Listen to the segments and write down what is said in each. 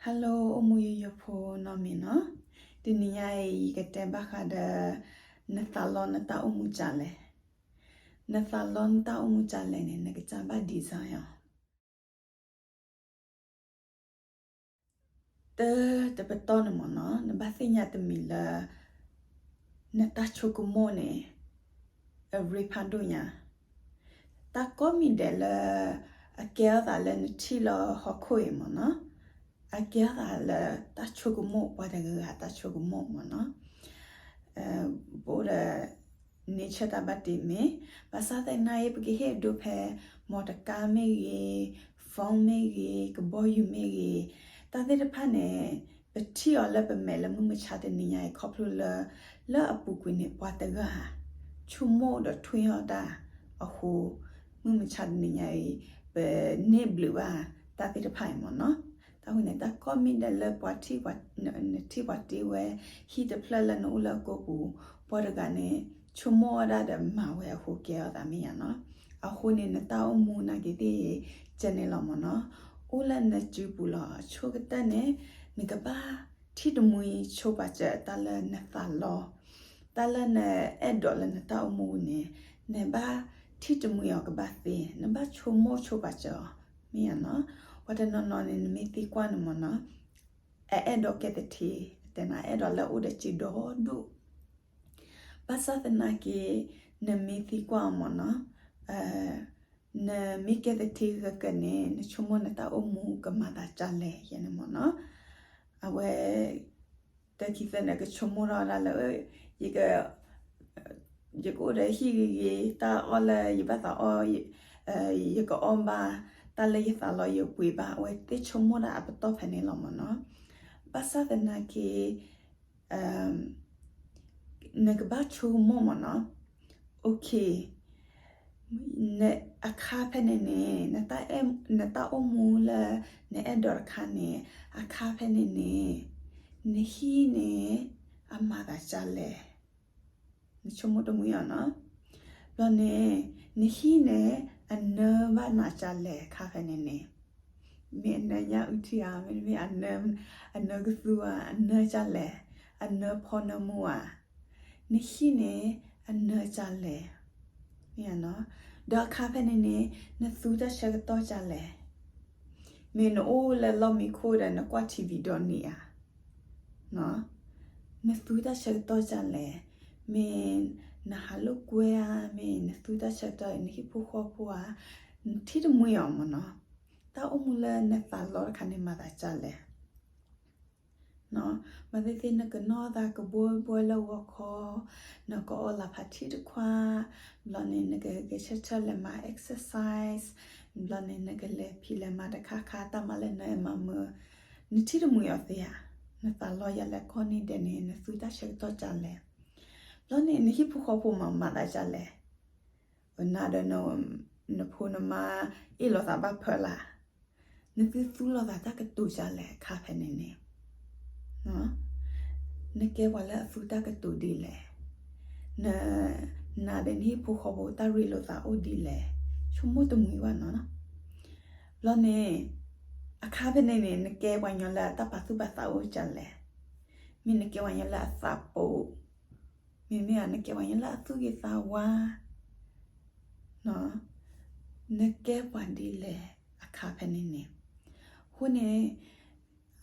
Hello အိၣ်မူယိယိဖိနီၢ်မံၤနီၤ, တနံၤညါအံၤ ယကတဲဘၣ်ဃးဒီး နသးလီနတၢ်အိၣ်မူကလဲၣ်. နသးလီနတၢ်အိၣ်မူကလဲၣ်န့ၣ် နကစၢ်ဘၣ် design အီၤ တၢ်တပတီၢ်န့ၣ်မ့ၢ်နီၤ, နဘၣ်သ့ၣ်ညါတမံၤလၢ နတၢ်ဆိကမိၣ်န့ၣ် အရ့ဖးဒိၣ်ညါ, တၢ်ကိးမံၤဒဲးလၢ အကဲထီၣ်သးလၢနထံၣ်လၢဟီၣ်ခိၣ်အံၤမ့ၢ်နီၤ, အကဲထီၣ်သးလၢတၢ်ဆိကမိၣ် ပှၤတဂၤဂၤတၢ်ဆိကမိၣ်မ့ၢ်နီၤ. ပအိၣ်ဒီး nature တၢ်ဘၣ်တ့မ့ၢ်, ဘၣ်ဆၣ်သနာ်က့ ပကဟ့ၣ်ဒိဖဲ မော်တော်ကား မ့ၢ်ဂ့ၤ, phone မ့ၢ်ဂ့ၤ, ကဘီယူၤမ့ၢ်ဂ့ၤ, တၢ်သ့ၣ်တဖၣ်န့ၣ် ပထံၣ်အီၤလၢပမဲာ်လၢမုၢ်မဆါတနံၤညါအံၤ ခီဖျိလၢ လၢအပူၤကွံာ်န့ၣ် ပှၤတဂၤ ဆိကမိၣ်ဒီးထွံၣ်အီၣ်တၢ်အဃိ, မုၢ်မဆါတနံၤညါအံၤ ပန့ၢ်ဘျုးဘၣ်တၢ်သ့ၣ်တဖၣ်အံၤမ့ၢ်နီၤ. တၢ်ဝဲန့ၣ် တၢ်ကိးမံၤဒဲးလၢပှၤထံၣ်ပှၤ, နထံၣ်ပှၤတ့ဝဲ ဟံၣ်တဖျၢၣ်လၢနအိၣ်လၢအကိာ်ပူၤ, ပှၤတဂၤန့ၣ် ဆိကမိၣ်အီၣ်ဒၣ်ဒီးမၤဝဲအဃိကဲထီၣ်သးမ့ၢ်ဧါနီၤ. အဃိန့ၣ် နတၢ်အိၣ်မူနာ်က့သ့ၣ် ကဲန့ၣ်လီၤမ့ၢ်နီၤ, အိၣ်လၢနစုပူၤလီၤ. အဆိကတၢၢ်န့ၣ် နကဘၣ်ထံၣ်တမှံဆိပာ်စၢၤတၢ်လၢနသးလီ, တၢ်လၢနအဲၣ်ဒိးလၢနတၢ်အိၣ်မူန့ၣ် နဘၣ်ထံၣ်တမှံအီၤကဘၣ်သ့, နဘၣ်ဆိကမိၣ်ဆိပာ်စၢၤအီၤ မ့ၢ်ဧါနီၤ. ပှၤတနီၤနီၤန့ၣ် နမ့ၢ်သံကွၢ်န့ၣ်မ့ၢ်နီၤ, အအဲၣ်ဒိးကဲသထ့, တဲနၤအဲၣ်ဒိးလၢအိၣ်ဒီးစ့ဒိၣ်ဒိၣ်, ဘၣ်ဆၣ်သနာ်က့ နမ့ၢ်သံကွၢ်အီၤမ့ၢ်နီၤ, နမ့ၢ်ကဲသထ့ဂ့ၤကန့ၣ် နဆိကမိၣ်နတၢ်အိၣ်မူကမၤသးဒ်လဲၣ် ယဲန့ၣ်မ့ၢ်နီၤ. အဝဲ တၢ်ခံသၢန့ၣ် ကဆိကမိၣ်ထီၣ်ဒၣ်လၢ ယကအိၣ်ဒီးဟံၣ်ဂ့ၤဂ့ၤ, တၢ်အီၣ်လၢယဘၣ်သးအီၣ် ယကအီၣ်ဘၣ်, တၢ်လၢယသးလီယပှ့ၤဘၣ်, အဝဲသ့ၣ်ဆိကမိၣ်ဒၣ်အပတီၢ်ဖဲန့ၣ်လီၤမ့ၢ်နီၤ. ဘၣ်ဆၣ်သနာ်က့ နကဘၣ်ဆိကမိၣ်မ့ၢ်နီၤ, okay, အခါဖဲန့ၣ်န့ၣ် နတၢ်အိၣ်မူလၢ နအဲၣ်ဒိးတခါန့ၣ် အခါဖဲန့ၣ်န့ၣ် နဟံၣ်န့ၣ် အမၤသးဒ်လဲၣ်, နဆိကမိၣ်တမှံအီၤနီၤ. ဘျီန့ၣ် နဟံၣ်န့ၣ် အနၢဘၣ်နၤဒ်လဲၣ် အခါဖဲန့ၣ်န့ၣ်, မ့ၢ်အနၢညၣ်အုၣ်ထံဧါ, မ့တမ့ၢ် အနၢကသူဧါ, အနၢဒ်လဲၣ်, အနၢဖီနၢမူဧါ, နဟံၣ်န့ၣ် အနၢဒ်လဲၣ်, မ့ၢ်ဧါနီၤ. ဒီးအခါဖဲန့ၣ်န့ၣ် နသူတၢ်ဆၢကတီၢ်ဒ်လဲၣ်, မ့ၢ်နအိၣ်လၢလီၢ်မံခိၣ်ဒီးနကွၢ် ထံၣ်ဝံၤ ဒီးနံၤဧါ, နသူတၢ်ဆၢကတီၢ်ဒ်လဲၣ်, မ့ၢ်နဟးလိာ်ကွဲဧါ, မ့ၢ်နသူတၢ်ဆၢကတီၢ် နဟံၣ်ဖိဃီဖိဧါ, နထံၣ်တမှံအီၤမ့ၢ်နီၤ. တၢ်အိၣ်မူလၢနသးလီတခါန့ၣ်မၤသးဒ်လဲၣ်, မၤသ့ၣ်သ့ၣ် နကနီၣ်သးကဘှီဘှီလၢဂီၤခီ, နကအီလၤဖးထံတခွါ, ဘျီန့ၣ် နကဂဲၤဆၢထၢၣ်လဲၤမၤ exercise, ဘျီန့ၣ် နကလဲၤဖံးလဲၤမၤတခါခါ တၢ်မၤလၢနအဲၣ်မၤမုာ်, နထံၣ်တမှံအီၤသ့ဧါ. နသးလီယၤလၢကိးနံၤဒဲးန့ၣ် နသူတၢ်ဆၢကတီၢ်ဒ်လဲၣ်. ဘျီန့ၣ် နဟံၣ်ဖိဃီဖိမၤမၤသးဒ်လဲၣ်. နၤဒီး နဖိနမါ အ့ၣ်လိာ်သးဘၣ်ဖၢလၢ်, နသုသူလိာ်သးတၢ်ကတိၤဒ်လဲၣ် အခါဖဲန့ၣ်န့ၣ်, နကဲပှၤလၢအသူတၢ်ကတိၤဒ်လဲၣ်, နၤဒီးနဟံၣ်ဖိဃီဖိတၢ်ရ့လိာ်သးအိၣ်ဒ်လဲၣ်, ဆိကမိၣ်တမှံဘၣ်နီၤ. ဘျီန့ၣ် အခါဖဲန့ၣ်န့ၣ် နကဲပှၤညီလၢအတၢ်ပာ်သူၣ်ပာ်သးအိၣ်ဒ်လဲၣ်, မ့ၢ်နကဲပှၤညီလၢအသးပူၤ, မ့မ့ၢ်ဧါ နကဲပှၤညီလၢအသူၣ်ဂ့ၤသးဝါ, နကဲပှၤဒ်လဲၣ် အခါဖဲန့ၣ်န့ၣ်. အဃိန့ၣ်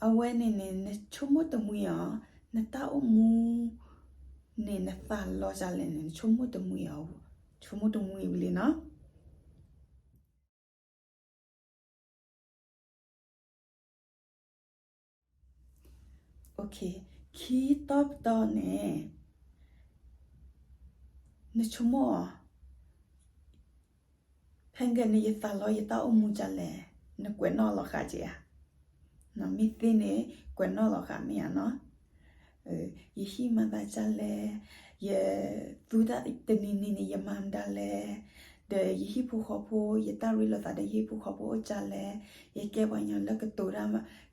အဝဲန့ၣ်န့ၣ် နဆိကမိၣ်တမှံအီၤ, နတၢ်အိၣ်မူန့ၣ် နသးလီဒ်လဲၣ်န့ၣ် နဆိကမိၣ်တမှံအီၤ, ဆိကမိၣ်တမှံဝံၤလံနီၤ. Okay, ခံတီၤပတီၢ်န့ၣ် နဆိကမိၣ်အီၤ, ဖဲကဲန့ၣ် ယသးလီယတၢ်အိၣ်မူဒ်လဲၣ်, နကွဲးနီၣ်လီၤဃာ်က့ၤဧါ. မ့ၢ်သ့န့ၣ် ကွဲးနီၣ်လီၤဃာ်မ့ၢ်ဧါနီၤ. ယဟံၣ်မၤသးဒ်လဲၣ်, ယသူတၢ်တနံၤနံၤန့ၣ် ယမၤမတၤလဲၣ်, ဒီးယဟံၣ်ဖိဃီဖိ ယတၢ်ရ့လိာ်သးဒီးယဟံၣ်ဖိဃီဖိအိၣ်ဒ်လဲၣ်, ယကဲပှၤညီလၢကတိၤတၢ်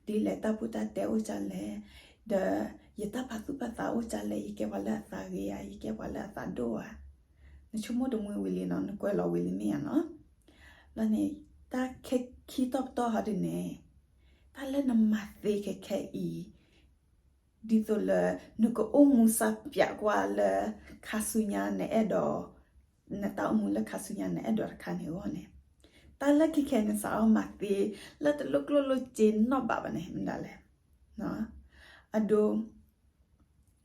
ဒ်လဲၣ်, တၢ်ပူတၢ်တဲအိၣ်ဒ်လဲၣ်, ဒီးယတၢ်ပာ်သူၣ်ပာ်သးအိၣ်ဒ်လဲၣ်, ယကဲပှၤလၢအသးဂ့ၤဧါ, ယကဲပှၤလၢအသးဒိၣ်ဧါ. နဆိကမိၣ်တမှံဝံၤလံနီၤ, နကွဲးလီၤဝံၤလံမ့ၢ်ဧါနီၤ. ဘျီန့ၣ် တၢ်ခံတီၤပတီၢ်ဟီဒ်န့ၣ်, တၢ် တၢ်လၢနမၤသ့ခဲခဲအံၤ ဒ်သိးလၢ နကအိၣ်မူစၢ်ပၠးကွၢ်လၢ ခါဆူညါနအဲၣ်ဒိး နတၢ်အိၣ်မူလၢခါဆူညါနအဲၣ်ဒိးတခါန့ၣ်အဂီၢ်န့ၣ်, တၢ်လၢခဲခဲအံၤနစးထီၣ်မၤသ့ လၢတလိၣ်ကျိၣ်လိၣ်စ့နီၣ်ဘၣ်ဘၣ်န့ၣ် မ့ၢ်ဒၣ်လဲၣ်. အဒိ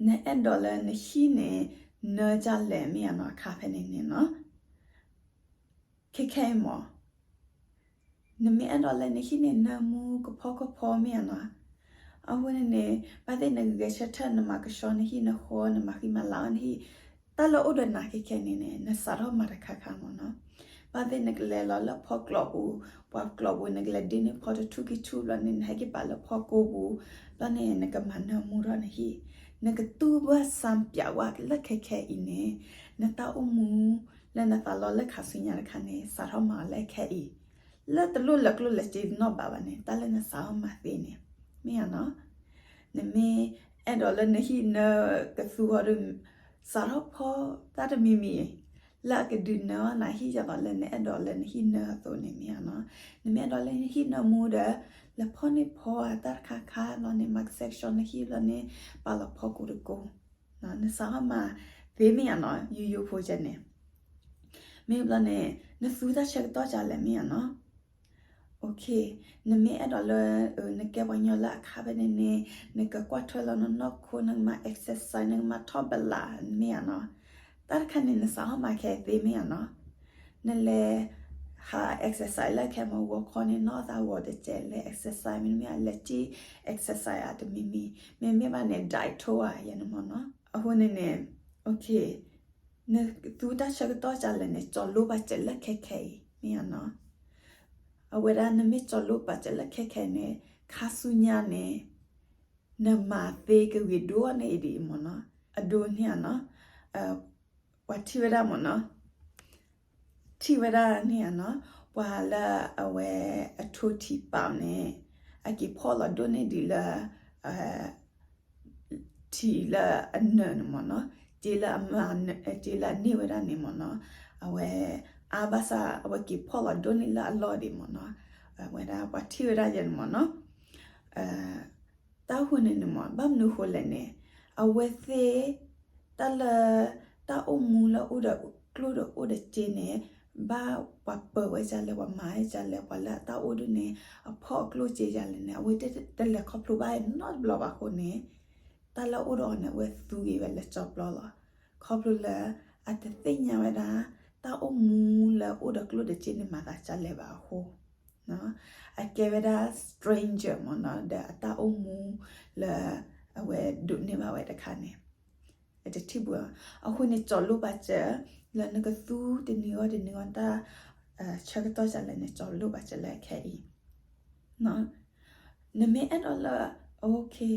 နအဲၣ်ဒိးလၢနဟံၣ်န့ၣ် နၢဒ်လဲၣ်မ့ၢ်ဧါနီၤ, အခါဖဲန့ၣ်န့ၣ်နီၤ. ခဲခဲအံၤမ့ၢ် နမ့ၢ်အဲၣ်ဒိးလၢနဟံၣ်န့ၣ်နၢမူကဖီကဖီမ့ၢ်ဧါနီၤ. အဃိန့ၣ်န့ၣ် ဘၣ်သ့ၣ်နကဂဲၤဆၢထၢၣ် နမၤကဆှီနဟံၣ်နဃီ နမၤဃံမၤလၤအီၣ်နဟံၣ်, တၢ်လၢအိၣ်ဒီးနၤခဲခဲန့ၣ်န့ၣ် နစးထီၣ်မၤတခါခါမ့ၢ်နီၤ. ဘၣ်သ့ၣ်နကလဲၤလီၤလၢဖီကျိးပူၤ, ပှၤကျိးပူၤ နကလဲၤဒ့န့ၢ်ဖီတထူၣ်ခံထူၣ်ဘျီန့ၣ် နဟဲက့ၤပာ်လၢဖီကိပူၤ, ဘျီန့ၣ် နကမၤနၢမူထီၣ်နဟံၣ်, နကသူဘၣ်စၢ်ပၠးဝဲလၢခဲခဲအံၤန့ၣ်, နတၢ်အိၣ်မူ လၢနသးလီလၢခါဆူညါတခါန့ၣ် စးထီၣ်မၤအီၤလၢခဲအံၤ, လၢတလိၣ်လၢကျိၣ်လၢစ့နီၣ်ဘၣ်ဘၣ်န့ၣ် တၢ်လၢနစးထီၣ်မၤသ့န့ၣ် မ့ၢ်ဧါနီၤ. နမ့ၢ်အဲၣ်ဒိးလၢနဟံၣ်နၢကသူအီၤဒီး စးထီၣ်ဖီတၢ်တမံၤမံၤ လၢအကဒုးနၢအီၤနဟံၣ်ဒ်သိးလၢနအဲၣ်ဒိးလၢနဟံၣ်နၢအသိးန့ၣ် မ့ၢ်ဧါနီၤ. နမ့ၢ်အဲၣ်ဒိးလၢနဟံၣ်နၢမူဒီး လဲၤဖီန့ၢ်ဖီဧါတၢ်တခါခါဘျီန့ၣ် မၤကဆှဲကဆှီနဟံၣ်ဘျီန့ၣ် ပာ်လီၤဖီကိတကိး နစးထီၣ်မၤသ့မ့ၢ်ဧါနီၤ ယူယူဖိကဲန့ၣ်. မ့ၢ်ဘျီန့ၣ် နသူတၢ်ဆၢကတီၢ်ဒ်လဲၣ်မ့ၢ်ဧါနီၤ. နမ့ၢ်အဲၣ်ဒိးလၢ နကဲပှၤကညီလၢအခါဖဲန့ၣ်န့ၣ် နကကွၢ်ထွဲလီၤနနီၢ်ခိ နကမၤ exercise နကမၤထီၣ်ပလးမ့ၢ်ဧါနီၤ. တၢ်တခါန့ၣ် နစးထီၣ်မၤခဲသ့မ့ၢ်ဧါနီၤ. နလဲၤဟး exercise လၢခဲမ့ၢ်ဂီၤခီန့ၣ် နီၢ်သးဂီၤတကဲး လဲၤ exercise မ့တမ့ၢ် လဲၤထံၣ် exercise ဧါတမံၤမံၤ မ့မ့ၢ်ဘၣ်န့ၣ် diet ထိဧါ ယဲန့ၣ်မ့ၢ်နီၤ. အဃိန့ၣ်န့ၣ် နသူတၢ်ဆၢကတီၢ်ဒ်လဲၣ်န့ၣ် ကၠီၤလိပာ်စၢၤလၢခဲခဲအံၤ မ့ၢ်ဧါနီၤ. အဝဲဒၣ်နမ့ၢ်ကၠီၤလိပာ်စၢၤလၢခဲခဲန့ၣ် ခါဆူညါန့ၣ် နမၤသ့ကဂ့ၤဒိၣ်န့ၢ်အံၤဒ်အံၤမ့ၢ်နီၤ. အဒိန့ၣ်ဧါနီၤ ပှၤထံၣ်ဝဲဒၣ်မ့ၢ်နီၤ ထံၣ်ဝဲဒၣ်န့ၣ်ဧါနီၤ ပှၤလၢအဝဲအထိထံပာ်န့ၣ် အက့ၤဖီၣ်လီၤဒိၣ်န့ၢ်ဒံးလၢ ထံလၢအနၢၤန့ၣ်မ့ၢ်နီၤ စ့လၢအမၤ စ့လၢအန့ၢ်ဝဲဒၣ်န့ၣ်မ့ၢ်နီၤ အဝဲ အါဘၣ်ဆၣ် အဝဲက့ၤဖီၣ်လီၤဒိၣ်န့ၢ်လၢအလီၢ်ဒံးမ့ၢ်နီၤ အဝဲဒၣ်ပှၤထံၣ်ဝဲဒၣ်ယဲန့ၣ်မ့ၢ်နီၤ တၢ်ဃိန့ၣ်န့ၣ်မ့ၢ် ဘၣ်မနုၤဃိလဲၣ်န့ၣ် အဝဲသ့ၣ် တၢ်လၢ တၢ်အိၣ်မူလၢအိၣ်ဒီးကျိၣ်ဒီးအိၣ်ဒီးစ့န့ၣ် ဘၣ်ပှၤပၢၤဝဲဒ်လဲၣ် ပှၤမၤဝဲဒ်လဲၣ် ပှၤလၢအတၢ်အိၣ်ဒ်န့ၣ် အဖီၣ်အကျိၣ်စ့ဒ်လဲၣ်န့ၣ် အဝဲတလဲၤခီဖျိဘၣ်နီတဘျီဘၣ်အဃိန့ၣ် တၢ်လၢအအိၣ်ဒီးအီၤန့ၣ် အဝဲသူက့ၤဝဲလၢကၠီၤပျီလီၤ. ခီဖျိလၢ အတသ့ၣ်ညါဝဲဒၣ် တၢ်အိၣ်မူလၢအိၣ်ဒီးကျိၣ်ဒီးစ့န့ၣ်မၤသးဒ်လဲၣ်ဘၣ်အဃိ အကဲဝဲဒၣ် stranger မ့ၢ်နီၤ ဒီးအတၢ်အိၣ်မူလၢ အဝဲဒိးန့ၢ်ဘၣ်ဝဲတခါန့ၣ် အတထံၣ်ဘူး အဃိန့ၣ် ကၠီၤလိပာ်စၢၤ လၢနကသူတနံၤဂီၢ်တနံၤဂီၢ်တၢ် ဆၢကတီၢ်ဒ်လဲၣ်န့ၣ် ကၠီၤလိပာ်စၢၤလၢခဲအံၤ နမ့ၢ်အဲၣ်ဒိးလၢ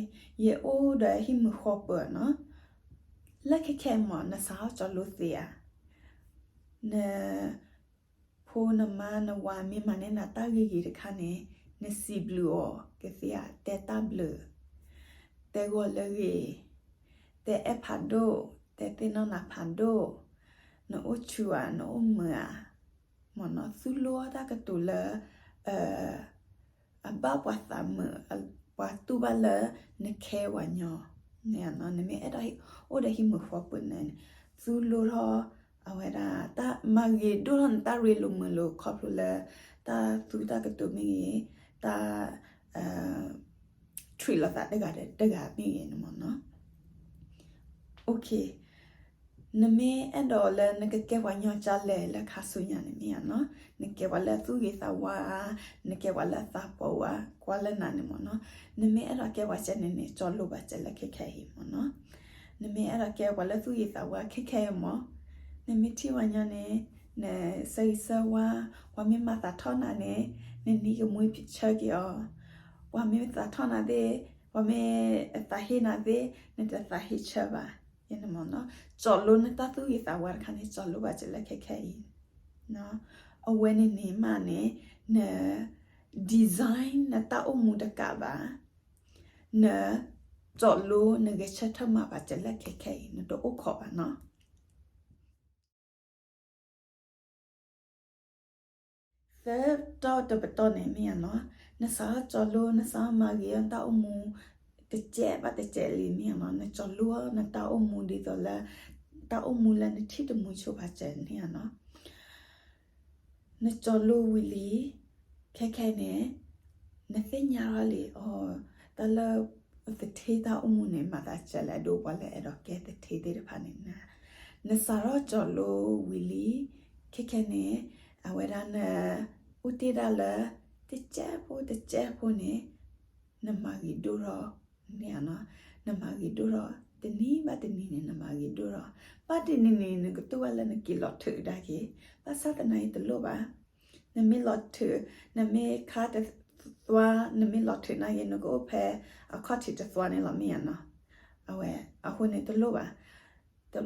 ယအိၣ်ဒီးဟံၣ်မုာ်ဃီပၢၤနီၤ လၢခဲခဲအံၤမ့ၢ် နစးထီၣ်ကၠီၤလိသ့ဧါ. နဖိနမါနဝၤမ့ၢ်မၤန့ၢ်နၤတၢ်ဂ့ၤဂ့ၤတခါန့ၣ် နစံးဘျုးအီၤကသ့ဧါ တဲတၢ်ဘျုး တဲဂီၤလၢဂ့ၤ တဲအဲၣ်ဖးဒိၣ် တဲသ့ၣ်နီၣ်နၤဖးဒိၣ် နအိၣ်ဆူၣ်ဧါ နအိၣ်မုာ်ဧါ မ့ၢ်နီၤ သူလိတၢ်ကတိၤလၢ အဘၣ်ပှၤသးမုာ် ပှၤတူၢ်ဘၣ်လၢနခဲပှၤညီ နမ့ၢ်အဲၣ်ဒိးအိၣ်ဒီးဟံၣ်မုာ်ဃီပၢၤန့ၣ် သူလိထီၣ် အဝဲဒၣ် တၢ်မၤဂ့ၤဒိၣ်ထီၣ်နတၢ်ရ့လိာ်မုာ်လိာ်ခီဖျိလၢ တၢ်သူတၢ်ကတိၤမ့ၢ်ဂ့ၤ တၢ် treat လိာ်သးတဂၤဒီးတဂၤမ့ၢ်ဂ့ၤန့ၣ်မ့ၢ်နီၤ နမ့ၢ်အဲၣ်ဒိးလၢနကကဲပှၤညီကၢ်လဲၣ်လၢခါဆူညါန့ၣ်မ့ၢ်ဧါနီၤ နကဲပှၤလၢအသူၣ်ဂ့ၤသးဝါဧါ နကဲပှၤလၢအသးပှၢ်ဝါ ကွၢ်လၢနၤန့ၣ်မ့ၢ်နီၤ နမ့ၢ်အဲၣ်ဒိးကဲပှၤကဲန့ၣ်န့ၣ် ကၠီၤလိဘၣ်စၢၤလၢခဲခဲအံၤမ့ၢ်နီၤ နမ့ၢ်အဲၣ်ဒိးကဲပှၤလၢသူၣ်ဂ့ၤသးဝါခဲခဲအံၤမ့ၢ် နမ့ၢ်ထံၣ်ပှၤညီန့ၣ် နဆၢဂ့ၤဆၢဝါ ပှၤမ့ၢ်မၤသးထီၣ်နၤန့ၣ် နနံၤကမှံဆၢက့ၤအီၤ ပှၤမ့ၢ်သးထီၣ်နၤသ့ၣ် ပှၤမ့ၢ်သးဟ့နၤသ့ၣ် နတသးဟ့ဆၢဘၣ် ယဲန့ၣ်မ့ၢ်နီၤ ကၠီၤလိနတၢ်သူၣ်ဂ့ၤသးဝါတခါန့ၣ် ကၠီၤလိဘၣ်စၢၤလၢခဲခဲအံၤ အဝဲန့ၣ်န့ၣ်မးန့ၣ် န design နတၢ်အိၣ်မူတကးဘၣ် န ကၠီၤလိနဂဲၤဆၢထၢၣ်မၤဘၣ်စၢၤလၢခဲခဲအံၤ နတအိၣ်ခိးဘၣ်နီၤ သၢတီၢ်တပတီၢ်န့ၣ်မ့ၢ်ဧါနီၤ နစးထီၣ်ကၠီၤလိ နစးထီၣ်မၤဂ့ၤအီၤနတၢ်အိၣ်မူ တစဲးဘၣ်တစဲးလံမ့ၢ်ဧါနီၤ, နကၠီၤလိအီၤနတၢ်အိၣ်မူဒ်သိးလၢ တၢ်အိၣ်မူလၢနထံၣ်တမုာ်ဆိပာ်စၢၤန့ၣ်ဧါနီၤ. နကၠီၤလိဝံၤလံ ခဲခဲန့ၣ် နသ့ၣ်ညါထီၣ်လံ အီၤ တၢ်လၢ သထ့တၢ်အိၣ်မူန့ၣ် မၤသးစၢၤလၢအဒိ ပှၤလၢအဲၣ်ဒိးကဲသထ့သ့ၣ်တဖၣ်န့ၣ် နစးထီၣ်ကၠီၤလိဝံၤလံ ခဲခဲန့ၣ် အဝဲဒၣ်န အိၣ်တ့ၢ်ဒၣ်လၢ တစဲးဖိတစဲးဖိန့ၣ် နမၤဂ့ၤဒိၣ်ထီၣ်န့ၣ်ဧါနီၤ, နမၤဂ့ၤဒိၣ်ထီၣ် တနံၤဘၣ်တနံၤန့ၣ် နမၤဂ့ၤဒိၣ်ထီၣ်, ဘၣ်တနံၤနံၤ နကတူၢ်ဘၣ်လၢနက့ၤလီၤထုးဒၣ်က့ၤ, ဘၣ်ဆၣ်သနာ်က့တလိၣ်ဘၣ်, နမ့ၢ်လီၤထုး နမ့ၢ်ခါတသွါ နမ့ၢ်လီၤထုးနာ်က့ နကအိၣ်ဖဲအခီၣ်ထံးတသွါန့ၣ်လီၤမ့ၢ်ဧါနီၤ, အဝဲ အဃိန့ၣ်တလိၣ်ဘၣ် တ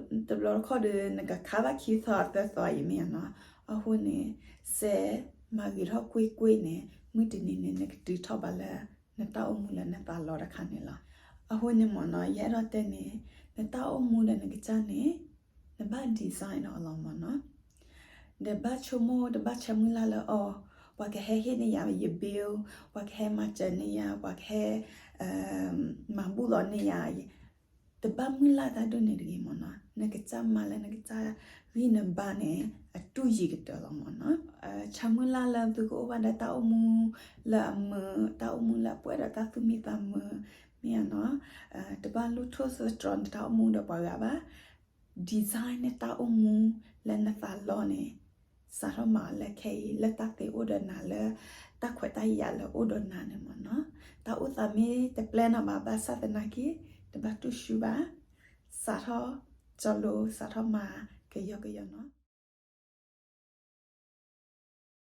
ဘျီတခီၣ်ဒီး နကခါဘၣ်ခံသွါသၢသွါအံၤမ့ၢ်ဧါနီၤ, အဃိန့ၣ် စဲးမၤဂ့ၤထီၣ်ကွ့ၢ်ကွ့ၢ်န့ၣ် မုၢ်တနံၤန့ၣ် နကတုၤထီၣ်ဘၣ်လၢ နတၢ်အိၣ်မူလၢနသးလီတခါန့ၣ်လီၤ. အဃိန့ၣ်မ့ၢ်နီၤ ယအဲၣ်ဒိးတဲန့ၣ် နတၢ်အိၣ်မူဒီးနကစၢ်န့ၣ် နဘၣ် design အီၤလီၤမ့ၢ်နီၤ. ဒီးဘၣ်ဆိကမိၣ် တဘၣ်ဆၢမုၢ်လၢ်လၢအီၤ, ပှၤကဟဲဟ့ၣ်န့ၢ်ယၤယ bill, ပှၤကဟဲမၤစၢၤန့ၢ်ယၤ, ပှၤကဟဲ မၤဘူၣ်လီၤန့ၢ်ယၤ တဘၣ်မုၢ်လၢ်တၢ်ဒ်န့ၣ်တဂ့ၤမ့ၢ်နီၤ, နကစၢ်မၤလၢနကစၢ်ဂံၢ်နဘါန့ၣ် အတူၢ်ယံၤကတၢၢ်လီၤမ့ၢ်နီၤ. ဆၢမုၢ်လၢ်လၢသုကအိၣ်ဘၣ်ဒီးတၢ်အိၣ်မူလၢအမုာ်, တၢ်အိၣ်မူလၢအပှဲၤဒီးတၢ်သူၣ်မံသးမုာ်, မ့ၢ်ဧါနီၤ, တဘၣ်လူၢ်ထိၣ်သတြီၤနတၢ်အိၣ်မူဒီးပှၤဂၤဘၣ်. design နတၢ်အိၣ်မူလၢနသးလီန့ၣ် စးထီၣ်မၤအီၤလၢခဲအံၤ လၢတၢ်သ့အိၣ်ဒီးနၤ လၢတၢ်ခွဲးတၢ်ယာ်လၢအိၣ်ဒီးနၤန့ၣ်မ့ၢ်နီၤ. တၢ်အိၣ်သးမ့ၢ်တပျဲနီၤဘၣ် ဘၣ်ဆၣ်သနာ်က့ တဘၣ်တူၢ်ဆူၣ်ဘၣ်. စးထီၣ်ကၠီၤလိ စးထီၣ်မၤကယီကယီနီၤ.